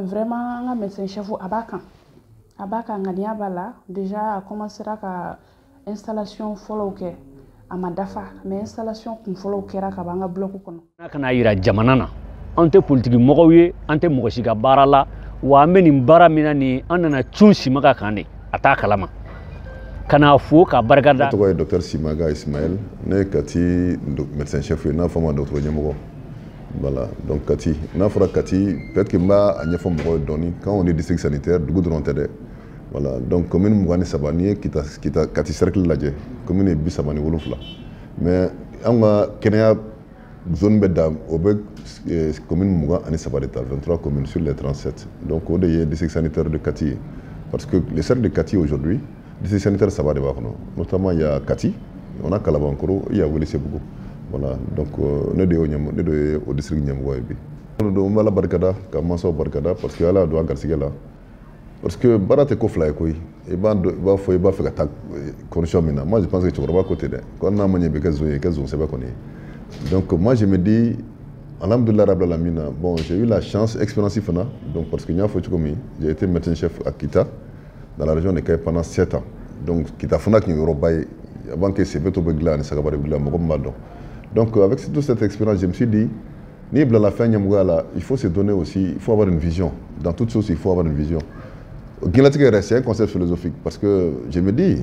Vraiment, an ka médecin chef a b'a kan, a b'a kan, ŋaniya b'a la. Déjà a commencera ka installation fɔlɔw kɛ, a ma dafa, mais installation kun fɔlɔw kɛra ka ban an ka bloc kɔnɔ. N'a kana yira jamana na, an tɛ politiki mɔgɔw ye, an tɛ mɔgɔ si ka baara la, wa an bɛ nin baara min na nin, an nana cun Simaga kan de, a t'a kalama, ka n'a fo k'a barikada. Ne tɔgɔ ye docteur Simaga Ismaël, ne ye Kati médecin chef ye, n'a fɔ a ma dɔgɔtɔrɔ ɲɛmɔgɔ. Voilà, donc Kati, n'a fɔra Kati, peut-être que n b'a ɲɛfɔ mɔgɔw ye dɔɔni. Quand on dit district sanitaire, dugu dɔrɔn tɛ dɛ. Voilà, donc commune 23, n'i ye Kita, Kita, Kati cercle lajɛ, commune ye 37. Mais an ka kɛnɛya zone bɛ dan, o bɛ commune 23 de ta, 23 communes sur les 37. Donc o de ye district sanitaire de Kati ye. Parce que le cercle de Kati aujourd'hui, district sanitaire saba de b'a kɔnɔ. Notamment il y a Kati, on a Kalabankoro, il y a Welesebugu. Voilà, donc ne de y'o ɲɛmɔgɔ, ne de ye o district ɲɛmɔgɔ ye bi. Donc n b'Ala barikada, ka mansaw barikada, parce que Ala y'a don an garisɛgɛ la. Parce que baara tɛ ko fila ye koyi. I b'a dɔn, i b'a fɔ i b'a fɛ ka taa condition min na. Moi, je pense que cɛkɔrɔba ko ten dɛ. Ko n'a ma ɲɛ i bɛ kɛ zon ye, i kɛ zon sɛbɛ kɔni ye. Donc moi, je me dis, alhamdoulilah rabbil alamina, bon, j'ai eu la chance, expérience fana, donc parce que n y'a fɔ cogo min, j'ai été médecin chef à Kita, dans la région de Kayes pendant 7 ans. Donc Kita fana tun ye yɔrɔba ye, avant que Sebeto bɛ dilan ani Sagabari bɛ dilan, mɔgɔ min b'a dɔn. Donc avec toute cette expérience, je me suis dit, n'i bilala fɛn ɲɛmɔgɔya la, il faut se donner aussi, il faut avoir une vision. Dans toute chose, il faut avoir une vision. Diɲɛlatigɛ yɛrɛ, c'est un concept philosophique, parce que je me dis,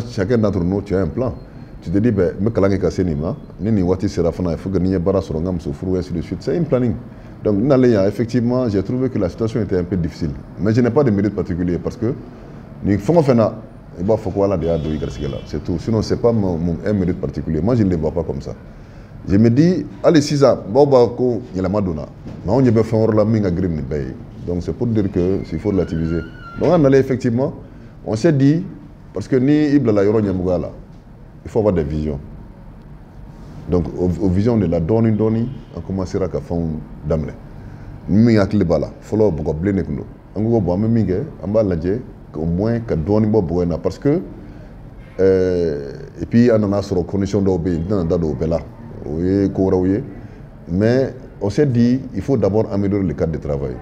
chacun d'entre nous, tu as un plan. Tu te dis, ben, n bɛ kalan kɛ ka se nin ma, ni nin waati sera fana, il faut que ni n ye baara sɔrɔ, n ka muso furu, ainsi de suite. C'est un planning. Donc, n nalen yan, effectivement, j'ai trouvé que la situation était un peu difficile. Mais je n'ai pas de mérite particulier, parce que nin fɛn o fɛn na, i b'a fɔ ko Ala de y'a don i garisɛgɛ la, c'est tout. Sinon, c'est pas un mérite particulier. Moi, je ne le vois pas comme ça. Je me dis, hali sisan, baw b'a ko yɛlɛma donna, mais anw ɲɛ bɛ fɛn wɛrɛ la min ka girin nin bɛɛ ye. Donc, c'est pour dire que s'il faut relativiser. Donc, an nalen, effectivement, on s'est dit, parce que ni i bilala yɔrɔ ɲɛmɔgɔya la, il faut avoir des visions. Donc, o vision de la, dɔɔni dɔɔni, an commencera ka fɛnw daminɛ. Min hakili b'a la, fɔlɔ bɔgɔ bilen de tun don. An ko bon, an bɛ min kɛ, an b'a lajɛ au moins ka dɔɔni bɔ bɔgɔ in na, parce que et puis an nana sɔrɔ condition dɔw bɛ yen, n tɛna da don o bɛɛ la, o ye ko wɛrɛw ye. Mais on s'est dit, il faut d'abord améliorer le cadre de travail.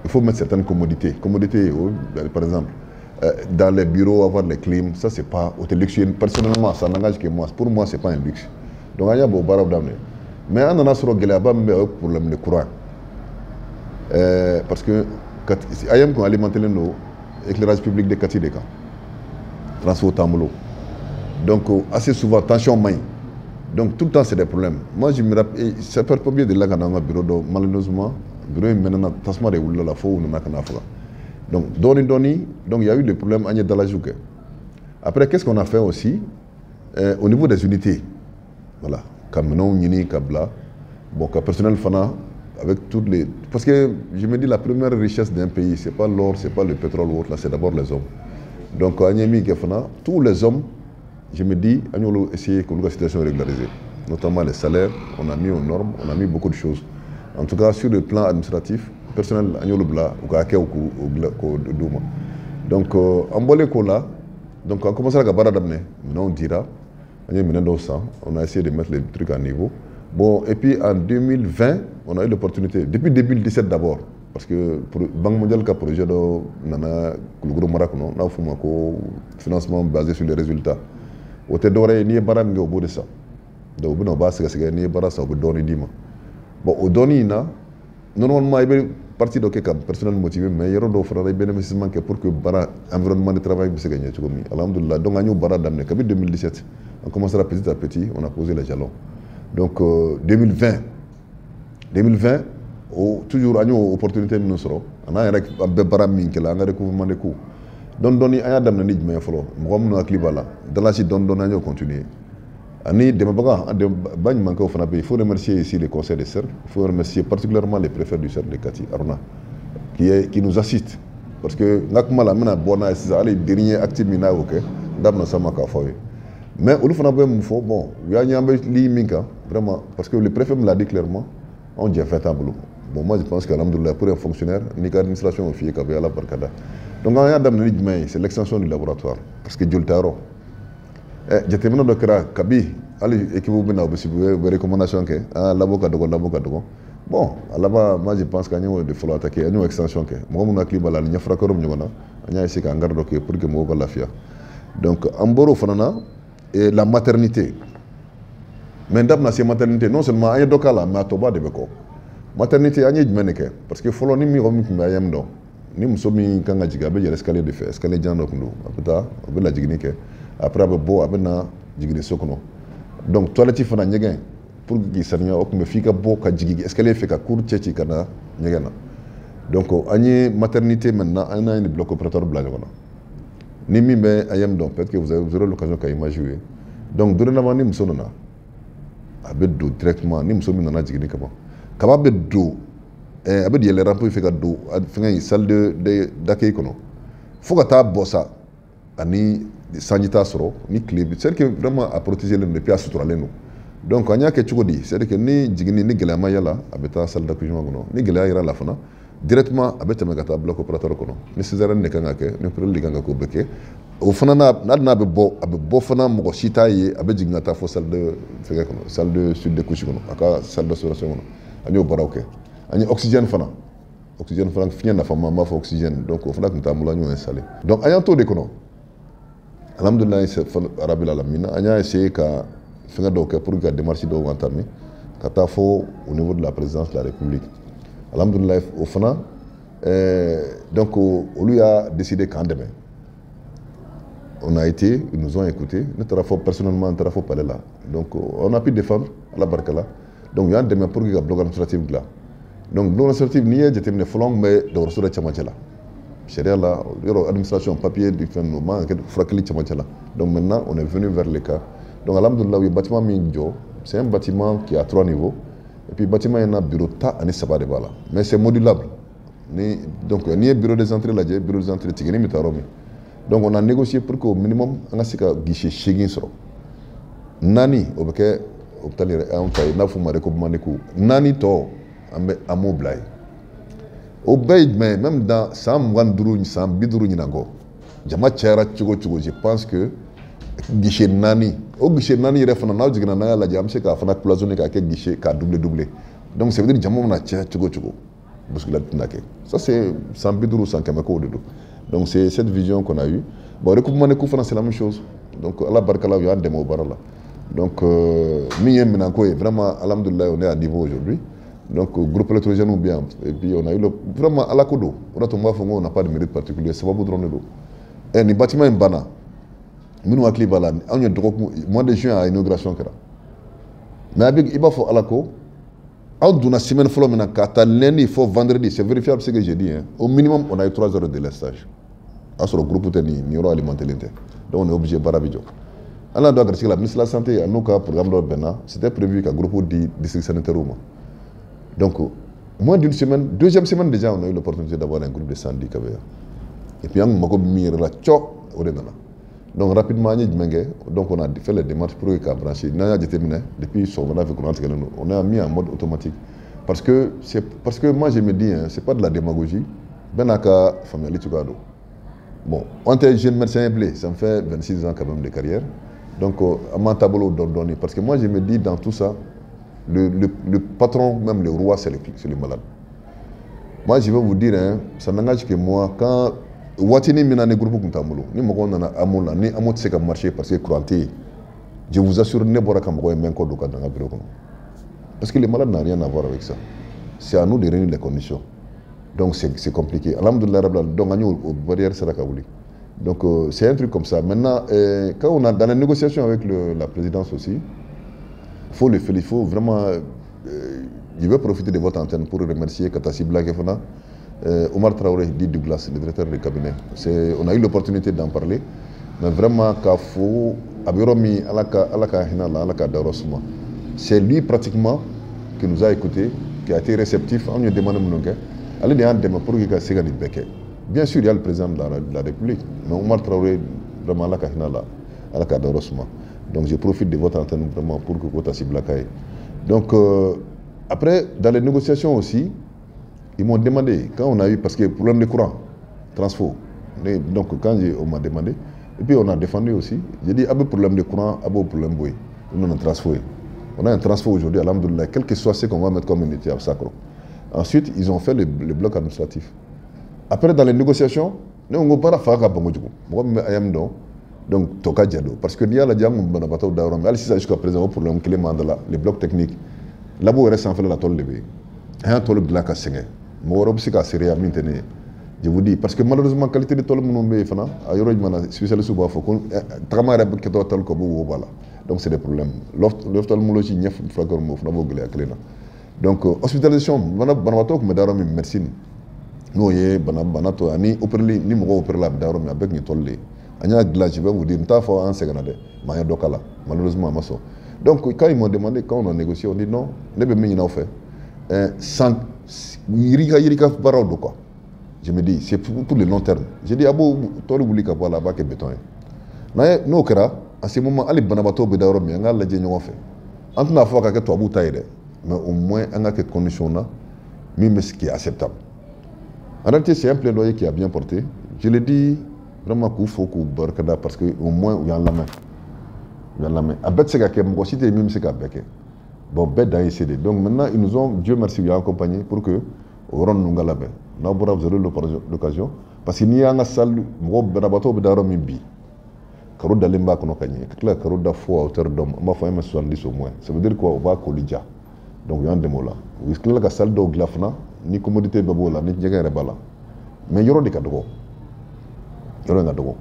Il faut mettre certaines commodités. Commodités, par exemple, dans les bureaux, avoir les clims, ça c'est pas au luxe. Personnellement, ça n'engage que moi. Pour moi, c'est pas un luxe. Donc, an y'a bɔ baaraw daminɛ. Mais an nana sɔrɔ gɛlɛyaba min bɛ, o ye problème de courant. Parce que AEEM kun alimenté len don éclairage public de Kati de kan. Transfo t'an bolo. Donc, assez souvent, tension man ɲi. Donc, tout le temps, c'est des problèmes. Moi, je me rappelle, sapeur-pompier de la ka na an ka bureau dɔ, malheureusement, bureau in mɛnna, tasuma de wulila la fo u nana ka na faga. Donc, dɔɔni dɔɔni, donc il y a eu des problèmes, an ye dallage kɛ. Après, qu'est-ce qu'on a fait aussi? Au niveau des unités, voilà, ka minɛnw ɲini ka bila, bon, ka personnel fana, avec toutes les. Parce que je me dis, la première richesse d'un pays, c'est pas l'or, c'est pas le pétrole ou autre, là, c'est d'abord les hommes. Donc, an ye min kɛ fana, tous les hommes, je me dis, an y'olu essayer k'olu ka situation régulariser, notamment les salaires, on a mis aux normes, on a mis beaucoup de choses. En tout cas, sur le plan administratif, personnel, an y'olu bila u ka hakɛw k'o d'u ma. Donc, an bɔlen k'o la, donc an commencé ka baara daminɛ, minɛnw dira, an ye minɛn dɔw san, on a essayé de mettre les trucs à niveau. Bon, et puis en 2020, on a eu l'opportunité, depuis 2017 d'abord, parce que pour Banque mondiale ka projet dɔ nana Kulukoro mara kɔnɔ, n'a fɔ o ma ko financement basé sur les résultats. O tɛ dɔwɛrɛ ye, n'i ye baara min kɛ, o b'o de san. Donc u bɛ na, u b'a sɛgɛsɛgɛ, n'i ye baara san, u bɛ dɔɔnin d'i ma. Bon, o dɔɔnin in na, normalement i bɛ partie dɔ kɛ ka personnel motiver, mais yɔrɔ dɔw fana la, i bɛ investissement kɛ pour que baara environnement de travail bɛ se ka ɲɛ cogo min. Alhamdoulilah, donc an y'o baara daminɛ kabi 2017. On commencera petit à petit, on a posé les jalons. Donc 2020, 2020, o toujours an y'o opportunité minnu sɔrɔ, a n'an yɛrɛ an bɛ baara min kɛ la, an ka recouvrement de coûts. Dɔɔni dɔɔni, an y'a daminɛ ni jumɛn ye fɔlɔ? Mɔgɔ minnu hakili b'a la, dallage dɔɔni dɔɔni, an y'o continuer. Ani dɛmɛbaga, ba ɲumankɛw fana bɛ yen. Il faut remercier ici le conseil des cercles, il faut remercier particulièrement le préfet du cercle de Kati, Aruna, qui nous assiste. Parce que n ka kuma la, n bɛna bɔ n'a ye sisan, hali dernier acte min n'a y'o kɛ, n da bɛna s'a ma k'a fɔ aw ye. Mais olu fana bɛ mun fɔ? Bon, u y'a ye an bɛ ligne min kan, vraiment, parce que le préfet me l'a dit clairement, anw jɛ fɛn t'an bolo. Bon, moi je pense qu'alhamdoulilah, pour un fonctionnaire, n'i ka administration y'o f'i ye ka bɛ Ala barika da. Donc an y'a daminɛ ni jumɛn ye? C'est l'extension du laboratoire. Parce que joli ta yɔrɔ. Jateminɛ dɔ kɛra kabi hali équipe bɛ na, u bɛ recommandation kɛ, ah, labo ka dɔgɔ, labo ka dɔgɔ. Bon, là-bas, moi je pense qu'an y'o de fɔlɔ attaqué, an y'o extension kɛ. Mɔgɔ minnu hakili b'a la, ani ɲɛfurakɛyɔrɔ min ɲɔgɔn na, an y'a essayer ka hangar dɔ kɛ pour que mɔgɔw ka lafiya. Donc an bɔr'o fana na, et la maternité. Mais n da bɛna se maternité, non seulement an ye dɔ k'a la, mais a tɔba de bɛ kɔ. Maternité, an ye jumɛn de kɛ? Parce que fɔlɔ, ni mɔgɔ min tun bɛ AEEM dɔn, ni muso min kan ka jigin, a bɛ yɛlɛ escalier de fɛ, escalier jan dɔ tun don, a bɛ taa, a bɛ lajiginni kɛ, après a bɛ bɔ, a bɛ na jiginniso kɔnɔ. Donc toilette fana, ɲɛgɛn, pour que k'i sanuya, o tun bɛ f'i ka bɔ ka jigin escalier fɛ ka cour cɛ ci ka na ɲɛgɛn na. Donc an ye maternité maintenant, an n'a ye bloc opératoire bila ɲɔgɔn na. Ni min bɛ AEEM dɔn, peut-être que vous aurez l'occasion ka image ye. Donc dorénavant, ni muso nana, a bɛ don directement. Ni muso min nana jiginni kama, kaba bɛ don, a bɛ yɛlɛ rampe fɛ ka don fɛngɛ in salle de d'accueil kɔnɔ fo ka taa bɔ sa, ani sanji t'a sɔrɔ ni tile. C'est à dire que vraiment a protégé len don, et puis a suturalen don. Donc an y'a kɛ cogo di? C'est à dire que ni jiginni ni gɛlɛya ma yala, a bɛ taa salle d'accouchement kɔnɔ. Ni gɛlɛya yera la fana, directement a bɛ tɛmɛ ka taa bloc opératoire kɔnɔ. Ni césarienne de kan ka kɛ, ni opéreli de kan ka kɛ, o bɛ kɛ. O fana n'a, hali n'a bɛ bɔ, a bɛ bɔ fana, mɔgɔ si t'a ye. A bɛ jigin ka taa fo salle de fɛngɛ kɔnɔ, salle de suite de couche kɔnɔ, a ka salle d'observation kɔnɔ. An y'o baaraw kɛ. An ye oxygène fana, oxygène fana, fiɲɛ nafama, an b'a fɔ oxygène. Donc o fana tun t'an bolo, an y'o installé. Donc an y'an t'o de kɔnɔ, alhamdulilayi rabil alamina. An y'a essayé ka fɛngɛ dɔw kɛ pour que ka démarche dɔw entamer ka taa fo au niveau de la présidence de la République. Alhamdulilayi, o fana, donc olu y'a décidé k'an dɛmɛ. On a été, ils nous ont écoutés. Ne taara fɔ personnellement, n taara fo palais la. Donc on a pu défendre, Ala barika la. Donc u y'an dɛmɛ pour que ka bloc administratif dilan. Donc bloc administratif, n'i ye jateminɛ, fɔlɔ an tun bɛ dɔgɔtɔrɔso dɔ cɛmancɛ la. Sariya la, yɔrɔ administration, papier du fɛn ninnu, o man kan ka kɛ furakɛli cɛmancɛ la. Donc maintenant on est venu vers le cas. Donc alhamdulillah, u ye bâtiment min jɔ, c'est un bâtiment qui a trois niveaux. Et puis bâtiment in na, bureau 13 de b'a la, mais c'est modulable. Ni donc n'i ye bureau des entrées lajɛ, bureau des entrées tigɛni bɛ taa yɔrɔ min. Donc on a négocié pour qu'au minimum an ka se ka guichet 8 sɔrɔ. Naani o bɛ kɛ hôpital yɛrɛ anw ta ye, n'a fɔ o ma recoupement de coût. Naani tɔ, an bɛ an m'o bila yen. O bɛɛ ye jumɛn ye? Même dans san 25, san 50 ɲinan kɔ, jama cayara cogo cogo, je pense que guichet 4, o guichet 4 yɛrɛ fana, n'aw jiginna n'a y'a lajɛ, an bɛ se k'a fana cloisonner k'a kɛ guichet, k'a doubler doubler. Donc ça veut dire jama mana caya cogo cogo, bousculade tɛna kɛ. Ça c'est san 50, san 100 kow de don. Donc c'est cette vision qu'on a eue. Bon, recoupement de coût fana, c'est la même chose. Donc Ala barika la, u y'an dɛmɛ o baara la. Donc min ye minɛnko ye, vraiment alhamdoulilah, on est à niveau aujourd'hui. Donc groupe électrogène bien, et puis on a eu le vraiment, Ala ko don. O de tun b'a fɔ n ko on n'a pas de mérite particulier, sababu dɔrɔn de don. Ɛ nin bâtiment in banna, minnu hakili b'a la, anw ye dɔgɔkun, mois de juin a inauguration kɛra. Mais a bɛ i b'a fɔ Ala ko, aw donna semaine fɔlɔ min na, ka taa lundi fɔ vendredi, c'est vérifiable ce que j'ai dit hein, au minimum on a eu 3 heures de délestage. A sɔrɔ groupe tɛ nin nin yɔrɔ alimenté tɛ. Donc on est obligé, baara bɛ jɔ. An n'a don a garisɛgɛ la, ministre de la santé a n'u ka programme dɔ bɛnna, c'était prévu ka groupe di district sanitaire ma. Donc moins d'une semaine, deuxième semaine déjà, on a eu l'opportunité d'avoir un groupe de 110 kVA. Et puis an mago bɛ min yɛrɛ la cɔ, o de nana. Donc rapidement an ye jumɛn kɛ? Donc on a fait les démarches pour que k'a brancher. N'an y'a jateminɛ, depuis sɔgɔmada fɛ, courant tigɛlen don. On a mis en mode automatique parce que c'est parce que moi je me dis hein, c'est pas de la démagogie, bɛɛ n'a ka faamuyali cogoya don. Bon, an tɛ jeune médecin ye bilen, ça me fait 26 ans quand même de carrière. Donc an m'an taabolo dɔn dɔɔni, parce que moi je me dis, dans tout ça, le patron, même le roi, c'est le malade. Moi je vais vous dire hein, ça n'engage que moi, quand waatinin min na ni groupe tun t'an bolo, ni mɔgɔw nana AMO la, ni AMO tɛ se ka marcher parce que courant tɛ yen, je vous assure, ne bɔra ka mɔgɔ ye mɛn kɔ don ka dan n ka bureau kɔnɔ, parce que le malade n'a rien à voir avec ça. C'est à nous de réunir les conditions. Donc c'est compliqué. Alhamdoulilah rabbil alamin, donc an y'o barrière sera ka wuli. Donc c'est un truc comme ça. Maintenant, quand on a dans les négociations avec la présidence aussi, faut le féliciter, il faut vraiment je vais profiter de votre antenne pour remercier Katassi Blake fana, Omar Traoré, dit Douglas, le directeur du cabinet. On a eu l'opportunité d'en parler, mais vraiment k'a fɔ a bɛ yɔrɔ min, Ala ka hinɛ la, Ala ka dayɔrɔ suma. C'est lui pratiquement qui nous a écouté, qui a été réceptif. Anw ye demande minnu kɛ, ale de y'an dɛmɛ pour que ka se ka nin bɛɛ kɛ. Bien sûr, il y a le président de la République, mais Omar Traoré, vraiment Ala ka hinɛ la, Ala ka dayɔrɔ suma. Donc je profite de votre antenne vraiment pour que ko tasibila ka ye. Donc après, dans les négociations aussi, ils m'ont demandé, quand on a eu, parce que problème de courant, transfo, donc quand on m'a demandé, et puis on a défendu aussi, j'ai dit, ah, problème de courant, ah, problème boy, on a transfo. On a un transfert aujourd'hui, alhamdoulilah, quel que soit ce qu'on va mettre comme unité à Sacro. Ensuite, ils ont fait le bloc administratif. Après, dans les négociations, nous avons pas fait un donc, toka djado. Parce que n'y a pas jusqu'à présent, problème les blocs techniques. Là-bas, il reste en fait la tôle de B. Un tôle de la casse. Je vous dis, parce que malheureusement, la qualité de tôle de spécialiste donc, c'est des problèmes. L'ophtalmologie, donc, hospitalisation, médecine. Nous, je vais vous dire, malheureusement, donc, quand ils m'ont demandé, quand on a négocié, on dit non, fait. Je me dis, c'est pour le long terme. J'ai dit, abo, tolu wuli ka bɔ a la, a b'a kɛ béton ye. N'o kɛra, à ce moment, hali banabaatɔ bɛ da yɔrɔ min, an k'a lajɛ ɲɔgɔn fɛ. An tɛna fɔ a ka kɛ tubabuw ta ye dɛ, mais au moins an ka kɛ condition na min bɛ ce qui est acceptable. En réalité, c'est un plaidoyer qui a bien porté. Je le dis vraiment k'u fo k'u barikada parce que au moins u y'an lamɛn. U y'an lamɛn. A bɛɛ tɛ se ka kɛ, mɔgɔ si tɛ yen min bɛ se k'a bɛɛ kɛ. Bon, bɛɛ dan ye se de. Donc maintenant, ils nous ont, Dieu merci, ils ont accompagné pour que o yɔrɔ ninnu ka labɛn. N'aw bɔra, vous aurez l'occasion. Parce que n'i y'an ka salle, mɔgɔ banabaatɔw bɛ da yɔrɔ min bi, karo dalen b'a kɔnɔ ka ɲɛ, ka tila ka karo da fo à hauteur d'homme, an b'a fɔ 1m70 au moins. Ça veut dire quoi? U b'a koli ja. Donc u y'an dɛmɛ o la. U tilala ka salle dɔw dilan fana, ni commodité bɛɛ b'o la, ni ɲɛgɛn yɛrɛ b'a la. Mais yɔrɔ de ka dɔgɔ. Yɔrɔ in ka dɔgɔ.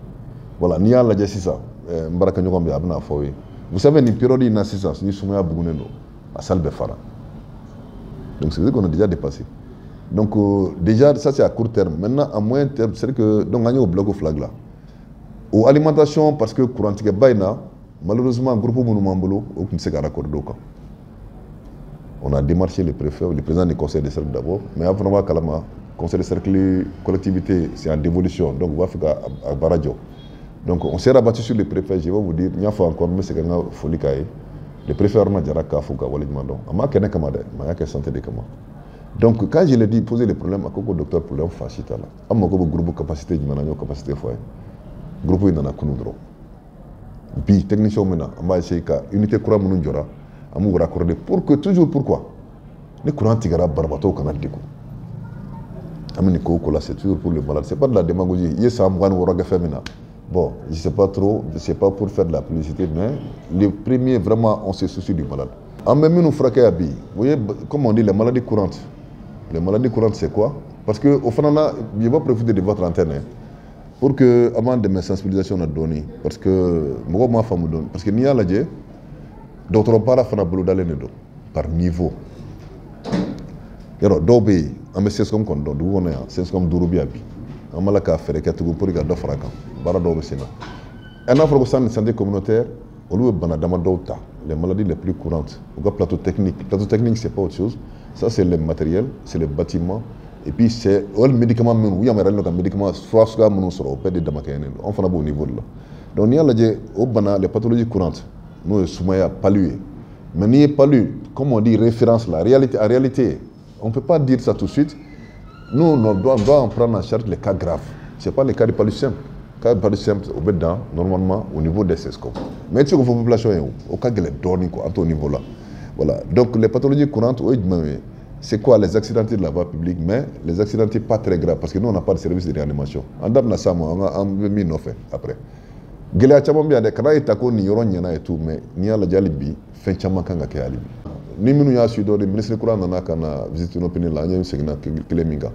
Voilà, n'i y'a lajɛ sisan, n baarakɛɲɔgɔn bɛ yen, a bɛna fɔ aw ye. Vous savez, nin période in na sisan, ni sumaya bugunnen don, a salle bɛɛ fara. Donc c'est ce qu'on a déjà dépassé. Donc déjà, ça c'est à court terme. Maintenant, à moyen terme, c'est que donc on est au bloc au flag là. Au alimentation, parce que courant tigɛ ba in na, malheureusement, groupe minnu b'an bolo, o tun tɛ se ka raccorder o kan. On a démarché le préfet, le président du conseil de cercle d'abord, mais avant b'a kalama, conseil de cercle, collectivité, c'est en dévolution, donc on va faire à baara jɔ. Donc on s'est rabattu sur le préfet, je vais vous dire, n y'a fɔ encore, n bɛ segin n ka foli k'a ye. Le préfet Aruna Jara k'a fo ka waleɲuman dɔn. A m'a kɛ ne kama dɛ, mais a y'a kɛ santé de kama. Donc quand je l'ai dit, poser le problème, a ko ko docteur problème fa si t'a la. An mako bɛ groupe capacité jumɛn na, n y'o capacité fɔ a ye. Groupe in nana kunun dɔrɔn. Bi technicien bɛ na, an b'a essayer ka unité kura minnu jɔra, an b'u raccorder pour que toujours pourquoi ni courant tigɛra banabaatɔw kana degun. An bɛ nin ko o ko la, c'est toujours pour le malade, c'est pas de la démagogie. I ye san 26 kɛ fɛn min na. Bon, je sais pas trop, c'est pas pour faire de la publicité, mais le premier, vraiment, on se soucie du malade. En même nous furakɛ yan bi, vous voyez, comme on dit, les maladies courantes. Les maladies courantes, c'est quoi? Parce que au fond, je vais profiter de votre antenne, hein, pour que, avant de mes sensibilisations, on a donné. Parce que, mɔgɔw m'a faamu dɔɔni. Parce que n'i y'a lajɛ, dɔgɔtɔrɔ baara fana bolodalen de don, par niveau. Yɔrɔ dɔw bɛ yen, an bɛ CSCOM kɔni dɔn, dugu kɔnɔ yan, CSCOM 5 bɛ yan bi. An b'a la ka fɛɛrɛ kɛ tugun pour que ka dɔ fara a kan. Baara dɔw bɛ sen na. N'a fɔra ko centre de santé communautaire, olu bɛ bana damadɔw ta, les maladies les plus courantes. U ka plateau technique. Plateau technique, c'est pas autre chose. Ça, c'est le matériel, c'est le bâtiment. Et puis, c'est le médicament minnu, u yamaruyalen don ka médicament fura suguya minnu sɔrɔ, o bɛɛ de damakɛɲɛnen don. Anw fana b'o niveau de la. Donc, n'i y'a lajɛ, o bana, les pathologies courantes, n'o ye sumaya, palu ye. Mais n'i ye palu, comme on dit référence la réalité, en réalité, on ne peut pas dire ça tout de suite. Nous, on doit en prendre en charge les cas graves. Ce n'est pas les cas de palu simple. Les cas de palu simple, au bout d'un, normalement, au niveau des CSCOM. Mais tu sais qu'on fait population, au cas de les quoi, à ton niveau là. Voilà. Donc, les pathologies courantes, oui, c'est quoi les accidentés de la voie publique, mais les accidentés pas très graves, parce que nous, on n'a pas de service de réanimation. En dame, on a mis nos faits après. Gɛlɛya caman bɛ yan dɛ, kana ye ta ko nin yɔrɔ ɲɛna et tout, mais n'i y'a lajɛ hali bi, fɛn caman kan ka kɛ hali bi. Ni minnu y'a su dɔɔni, ministre kura nana ka na visite inopinée la, an ye seginna kelen min kan.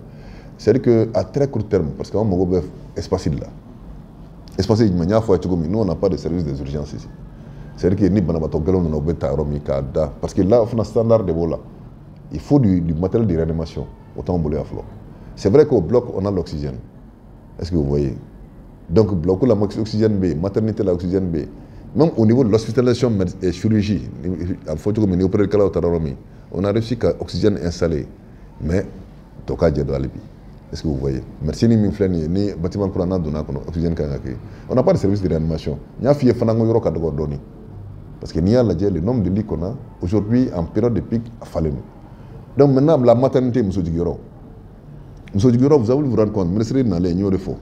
C'est-à-dire que à très court terme, parce que an mago bɛ espace de la. Espace jumɛn, n y'a fɔ a ye cogo min, nous on n'a pas de service des urgences ici. C'est-à-dire que ni banabaatɔ gɛlɛnw nana, u bɛ ta yɔrɔ min k'a da, parce que là fana standard de b'o la. Il faut du matériel de réanimation, o t'anw bolo yan fɔlɔ. C'est vrai qu'au bloc on a l'oxygène. Est-ce que vous voyez? Donc bloc la oxygène B, maternité la oxygène B. Même au niveau de l'hospitalisation et chirurgie, on a réussi qu'à oxygène installé, mais toka jɛ hali bi. Est-ce que vous voyez? Merci ni min filɛ nin ye, ni bâtiment kura n'a donna kɔnɔ, oxygène kan ka kɛ. On n'a pas de service de réanimation. N y'a f'i ye fana ko yɔrɔ ka dɔgɔ dɔɔni. Parce que n'i y'a lajɛ, le nombre de lits qu'on a aujourd'hui en période de pic a falen don. Donc maintenant la maternité muso jigiyɔrɔ. Muso jigiyɔrɔ, vous allez vous rendre compte, ministre nalen n y'o de fɔ.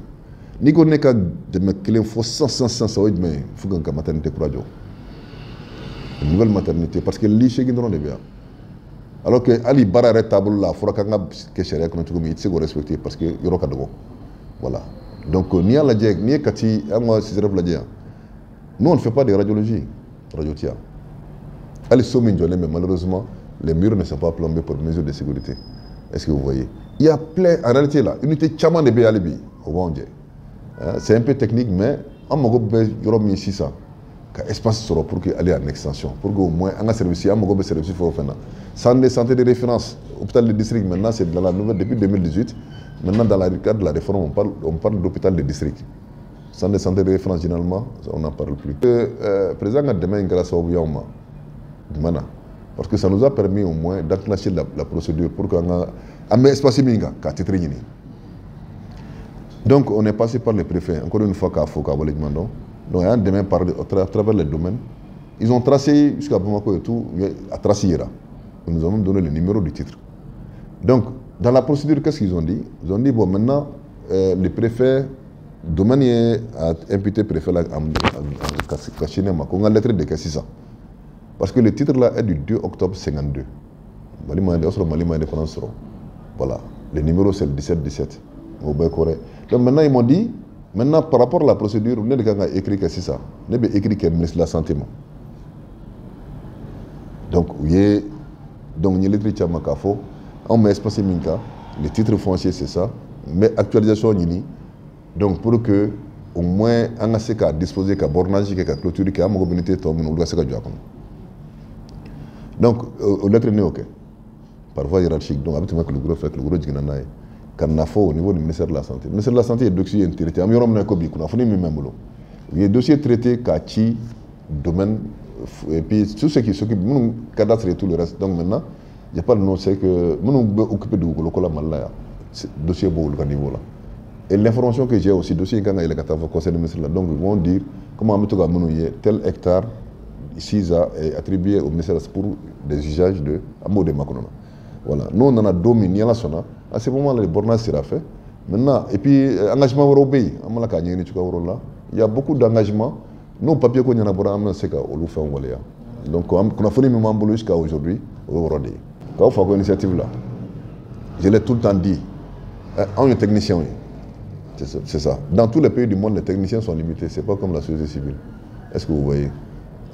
N'i ko ne ka dɛmɛ kelen fɔ 100 100 100 o ye jumɛn ye? Fo ka maternité kura jɔ. Une nouvelle maternité, parce que lit 8 dɔrɔn de bɛ yan. Alors que hali baara yɛrɛ taabolo la, a fɔra k'an ka kɛ sariya kɔnɔ cogo min, i tɛ se k'o respecter parce que yɔrɔ ka dɔgɔ. Voilà. Donc n'i y'a lajɛ, n'i ye Kati, an ka CSRéf lajɛ yan, nous on ne fait pas de radiologie, radio tɛ yan. Hali so min jɔlen bɛ, malheureusement, les murs ne sont pas plombés pour mesure de sécurité. Est-ce que vous voyez? Il y a plein, en réalité là, unité caman de bɛ hali bi, o b'anw jɛ. C'est un peu technique, mais an mago bɛ yɔrɔ min sisan, ka espace sɔrɔ pour que aller en extension, pour que au moins an ka service, an mago bɛ service fɛn o fɛn na. Centre de santé de référence, hôpital de district, maintenant c'est dans la nouvelle, depuis 2018, maintenant dans le cadre de la réforme, on parle d'hôpital de district. Centre de santé de référence, généralement, on n'en parle plus. Président ka dɛmɛ in kɛra sababu ye anw ma, jumɛn na? Parce que ça nous a permis au moins d'enclencher la procédure pour qu'an ka an bɛ espace min kan k'a titre ɲini. Donc on est passé par le préfet, encore une fois k'a fɔ k'a waleɲuman dɔn. Donc y'an dɛmɛ par à travers les domaines. Ils ont tracé jusqu'à Bamako et tout, a tracé yira. Ils nous ont même donné le numéro du titre. Donc dans la procédure, qu'est-ce qu'ils ont dit? Ils ont dit, bon, maintenant, le préfet, domaine ye a imputé préfet la ka sini ma ko n ka lettre de kɛ sisan. Parce que le titre là est du 2 octobre 52. Mali ma, o y'a sɔrɔ Mali ma indépendance sɔrɔ. Voilà. Le numéro c'est le 17-17. O bɛɛ kɔrɔ ye. Donc maintenant ils m'ont dit, maintenant par rapport à la procédure, ne de kan ka écrit kɛ sisan. Ne bɛ écrit kɛ ministre de la Santé ma. Donc u ye, donc n ye lettre caman k'a fɔ anw bɛ espace min kan, le titre foncier c'est ça, n bɛ actualisation ɲini. Donc pour que au moins an ka se k'a disposer, ka bornage kɛ, ka clôture kɛ, an mago bɛ unité tɔ minnu, olu ka se ka jɔ a kɔnɔ. Donc o lettre ne y'o kɛ par voie hiérarchique. Donc a bɛ tɛmɛ Kulukoro fɛ, Kulukoro jiginna n'a ye ka na fɔ au niveau du ministère de la Santé. Ministère de la Santé ye dossier in traité. An bɛ yɔrɔ min na i ko bi, kunnafoni min bɛ n bolo, u ye dossier traité k'a ci domaine et puis tout ce qui s'occupe, minnu cadastre et tout le reste. Donc maintenant il y a pas de nom, c'est que minnu bɛ occuper dugukolo ko la Mali la yan, dossier b'olu ka niveau la. Et l'information que j'ai aussi, dossier in kan ka yɛlɛ ka taa fɔ conseil des ministres la. Donc ils vont dire comment an bɛ to ka minnu ye, tel hectare ici est attribué au ministère pour des usages de, an b'o de makɔnɔ na. Voilà. N'o nana don min, ni Ala sɔnna, à ce moment là le bornage sera fait. Maintenant, et puis engagement wɛrɛw bɛ yen, an b'a la k'a ɲɛɲini cogoya wɛrɛw la. Il y a beaucoup d'engagements. N'o papier ko ɲɛnabɔra, an bɛna se ka olu fɛnw waleya. Donc kunnafoni min b'an bolo jusqu'à aujourd'hui, o y'o yɔrɔ de ye. K'aw fa ko initiative la, je l'ai tout le temps dit, anw ye techniciens ye. C'est ça. Dans tous les pays du monde, les techniciens sont limités. C'est pas comme la société civile. Est-ce que vous voyez?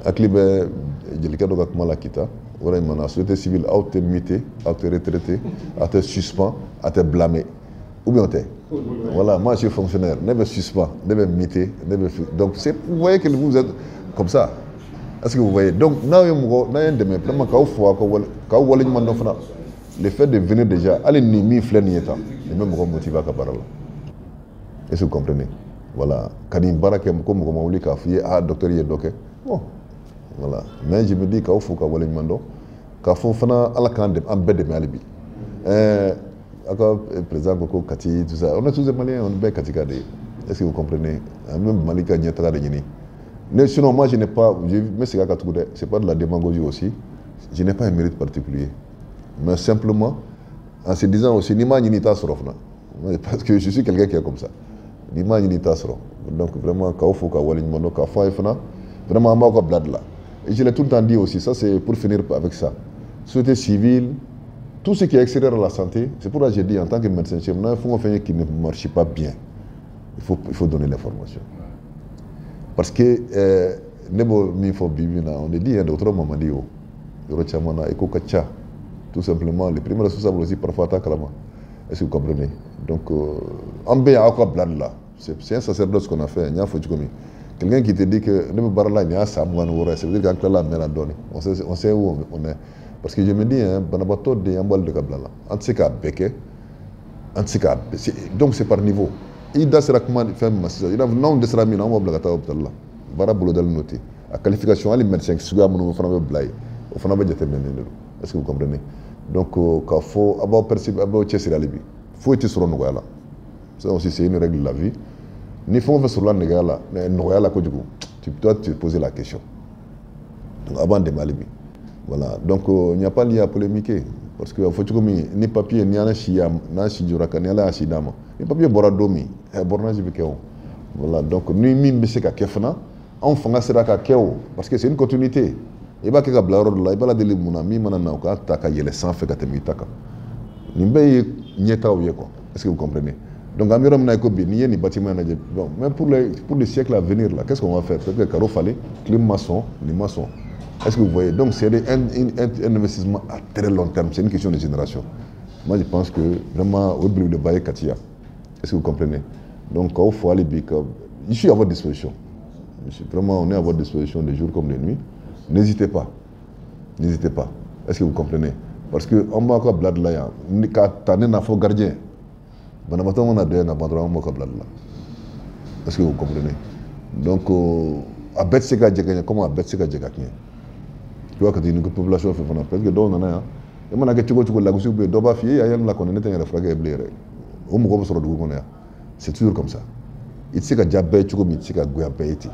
Hakili bɛ jelikɛ dɔ ka kuma la Kita, o yɛrɛ mana société civile, aw tɛ muté, aw tɛ retraité, aw tɛ suspend, aw tɛ blâmé, ou bien o tɛ? Voilà, moi je suis fonctionnaire, ne bɛ suspend, ne bɛ muté, ne bɛ, donc c'est, vous voyez que vous êtes comme ça. Est-ce que vous voyez? Donc n'aw ye mɔgɔ, n'a ye n dɛmɛ vraiment, k'aw fo, aw ka wale, k'aw waleɲuman dɔn fana. Le fait de venir déjà, hali nin min filɛ nin ye tan, nin bɛ mɔgɔ motiver a ka baara la. Est-ce que vous comprenez? Voilà, ka nin baara kɛ ko mɔgɔ ma wuli k'a f'i ye, ah, docteur ye dɔ kɛ. Bon, voilà, mais je me dis k'aw fo ka waleɲuman dɔn, k'a fɔ fana Ala k'an dɛmɛ, an bɛɛ dɛmɛ hali bi. Aw ka président ko ko Kati, tout ça, on est tous des Maliens, on bɛɛ Katika de ye. Est-ce que vous comprenez? An bɛ Mali ka ɲɛtaga de ɲini. Mais sinon, moi je n'ai pas, je bɛ segin a kan tugun dɛ, c'est pas de la démagogie aussi, je n'ai pas un mérite particulier, mais simplement en se disant aussi, n'i m'a ɲini i t'a sɔrɔ fana, parce que je suis quelqu'un qui est comme ça, n'i m'a ɲini i t'a sɔrɔ. Donc vraiment k'aw fo ka waleɲuman dɔn, k'a fɔ a ye fana vraiment an b'aw ka bila de la. Et je l'ai tout le temps dit aussi, ça c'est pour finir avec ça, société civile, tout ce qui est extérieur à la santé, c'est pourquoi j'ai dit en tant que médecin chef, n'a fɛn o fɛn qui ne marche pas bien, il faut donner l'information. Parce que ne b'o min fɔ bi bi in na, on dit hein, dɔgɔtɔrɔ Mamadi o yɔrɔ caman na, écho ka ca. Tout simplement, les premiers responsables aussi parfois t'a kalama. Est-ce que vous comprenez? Donc an bɛ yan aw ka bila de la. C'est un sacerdoce qu'on a fait, n y'a fɔ cogo min. Quelqu'un qui te dit que ne bɛ baara la nin y'a san 26 ye, ça veut dire qu'an tilala a mɛnna dɔɔnin. On sait où on est. Parce que je me dis, hein, banabaatɔ de an b'ale de ka bila la. An tɛ se k'a bɛɛ kɛ. An tɛ se k'a bɛɛ. Donc c'est par niveau. I da sera kuma fɛn min ma sisan, i n'a fɔ n'anw dɛsɛra min na, anw b'aw bila ka taa hôpital la. Baara bolodalen n'o ten. A qualification, hali médecin suguya minnu fana bɛ bila yen, o fana bɛ jateminɛ de don. Est-ce que vous comprenez? Donc k'a fɔ a b'aw percer, a b'aw cɛsiri hali bi. Foyi tɛ sɔrɔ nɔgɔya la. Ça aussi c'est une règle de la vie. Ni fɛn o fɛn sɔrɔla nɔgɔya la, nɔgɔya la kojugu, tu dois te poser la question. Donc a b'an dɛmɛ hali bi. Voilà, donc il n'y a pas lieu à polémiquer. Parce que a fɔ cogo min, ni papier ni ala si n'a si jɔra ka ni Ala y'a si d'a ma, ni papier bɔra don min, bornage bɛ kɛ o. Voilà, donc ni min bɛ se ka kɛ fana, anw fanga sera ka kɛ o, parce que c'est une continuité. I b'a kɛ ka bila yɔrɔ dɔ la, i b'a ladeli mun na, min mana na o k'a ta ka yɛlɛ sanfɛ ka tɛmɛ i ta kan. Nin bɛɛ ye ɲɛtagaw ye quoi. Est-ce que vous comprenez? Donc an bɛ yɔrɔ min na i ko bi, n'i ye nin bâtiment in lajɛ, bon, même pour les siècles à venir là, qu'est-ce qu'on va faire? Peut-être que carreau falen, clim ma sɔn, nin ma sɔn. Est-ce que vous voyez? Donc c'est un investissement à très long terme, c'est une question de génération. Moi je pense que vraiment o ye belebeleba ye Kati yan. Est-ce que vous comprenez? Donc k'aw fo hali bi, ka je suis à votre disposition. Vraiment, on est à votre disposition de jour comme de nuit. N'hésitez pas. N'hésitez pas. Est-ce que vous comprenez? Parce que an b'a ka bila de la yan, ka ta ne n'a fɔ gardien. Banabaatɔ mana don yan ka ban dɔrɔn, an b'o ka bila de la. Est-ce que vous comprenez? Donc a bɛɛ tɛ se ka jɛ ka ɲɛ komi a bɛɛ tɛ se ka jɛ ka tiɲɛ. Tu vois, ka di ni population fɛ fana, peut-être que dɔw nana yan, i mana kɛ cogo o cogo, lagosi bɛ yen, dɔw b'a f'i ye, e y'a la kɔni, ne tɛ n yɛrɛ furakɛ bilen yɛrɛ. O mɔgɔ bɛ sɔrɔ dugu kɔnɔ yan. C'est toujours comme ça. I tɛ se ka diya bɛɛ ye cogo min, i tɛ se ka goya bɛɛ ye ten.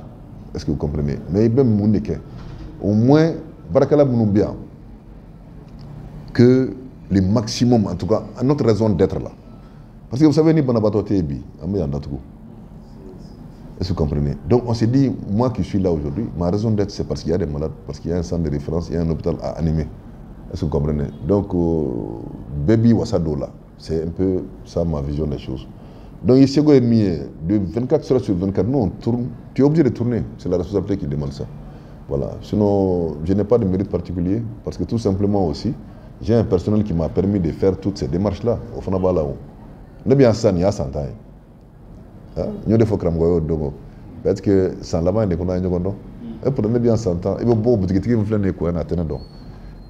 Est-ce que vous comprenez? Mais i bɛ mun de kɛ? Au moins, baarakɛla minnu bɛ yan, que le maximum, en tout cas, notre raison d'être là. Parce que vous savez, ni banabaatɔ tɛ yen bi, an bɛ yan datugu. Est-ce que vous comprenez? Donc on s'est dit, moi qui suis là aujourd'hui, ma raison d'être, c'est parce qu'il y a des malades, parce qu'il y a un centre de référence, il y a un hôpital à animer. Est-ce que vous comprenez? Donc, bɛɛ b'i wasa don o la. C'est un peu ça ma vision des choses. Donc ici, de 24 heures sur 24, nous on tourne, tu es obligé de tourner, c'est la responsabilité qui demande ça. Voilà. Sinon, je n'ai pas de mérite particulier, parce que tout simplement aussi, j'ai un personnel qui m'a permis de faire toutes ces démarches-là. Au fond, là où. Ne bien ça, ni a 100 ans. N y'o de fɔ karamɔgɔ y'o don, peut-être que san laban in de kɔnɔ an ye ɲɔgɔn dɔn. Et pour ne bien 100 ans, i bɛ bɔ butigitigi min filɛ nin ye kɔ in na, a tɛ ne dɔn.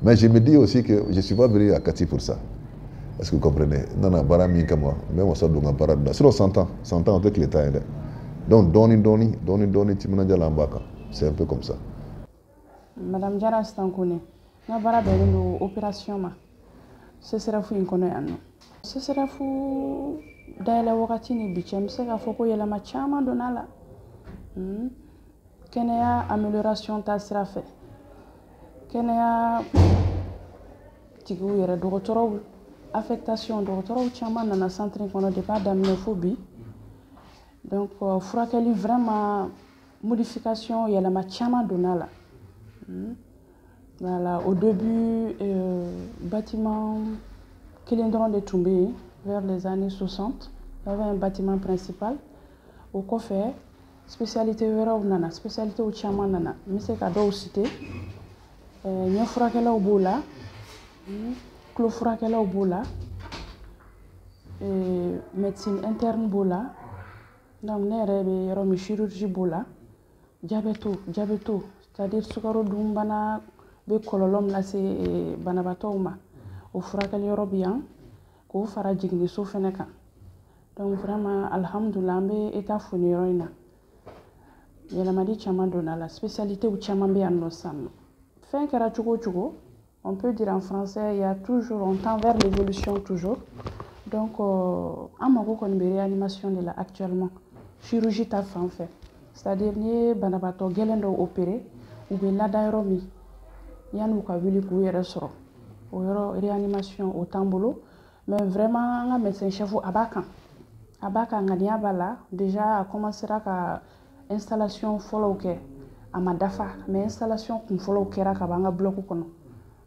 Mais je me dis aussi que je suis pas venu à Kati pour ça. Est-ce que vous comprenez? N nana baara min kama, n bɛ wasa don n ka baara de la. Sinon 100 ans, 100 ans o tɛ tile tan ye dɛ. Donc dɔɔni dɔɔni, dɔɔni dɔɔni, timinandiya la an b'a kan. C'est un peu comme ça. Madame Jara Stankone, n ka baara bɛnnen don opération ma CSRéf in kɔnɔ yan nɔ. CSRéf dayɛlɛ wagati ni bi cɛ, n bɛ se k'a fɔ ko yɛlɛma caman donna la. Kɛnɛya amélioration ta sira fɛ, kɛnɛya tigiw yɛrɛ, dɔgɔtɔrɔw affectation, dɔgɔtɔrɔw caman nana centre in kɔnɔ depuis a daminɛ fo bi. Donc furakɛli, vraiment modification, yɛlɛma caman donna la. Voilà, au début, bâtiment kelen dɔrɔn de tun bɛ yen vers les années 60. Il y avait un bâtiment principal. O kɔfɛ, spécialité wɛrɛw nana, spécialité caman nana. N bɛ se ka dɔw citer. Ɲɛ furakɛlaw b'o la, tulo furakɛlaw b'o la, médecine interne b'o la. Donc ne yɛrɛ bɛ yɔrɔ min, chirurgie b'o la, diabète, diabète, c'est-à-dire sukarodunbana bɛ kɔlɔlɔ min lase banabaatɔw ma, o furakɛli yɔrɔ bɛ yan, k'o fara jiginniso fɛnɛ kan. Donc vraiment, alhamdulillah, an bɛ état fo nin yɔrɔ in na. Yɛlɛmali caman donna la, spécialité caman bɛ yan nɔ sisan nɔ. Fɛn kɛra cogo o cogo, on peut dire en français, il y a toujours, on tend vers l'évolution toujours. Donc an mago kɔni bɛ réanimation de la actuellement, chirurgie ta fan fɛ, c'est-à-dire n'i ye banabaatɔ gɛlɛn dɔw opérer, u bɛ lada yɔrɔ min yanni u ka wuli k'u yɛrɛ sɔrɔ, o yɔrɔ réanimation o t'an bolo. Mais vraiment, an ka médecin chef a b'a kan, a b'a kan, ŋaniya b'a la. Déjà a commencera ka installation fɔlɔw kɛ, a ma dafa, mais installation kun fɔlɔw kɛra ka ban an ka bloc kɔnɔ.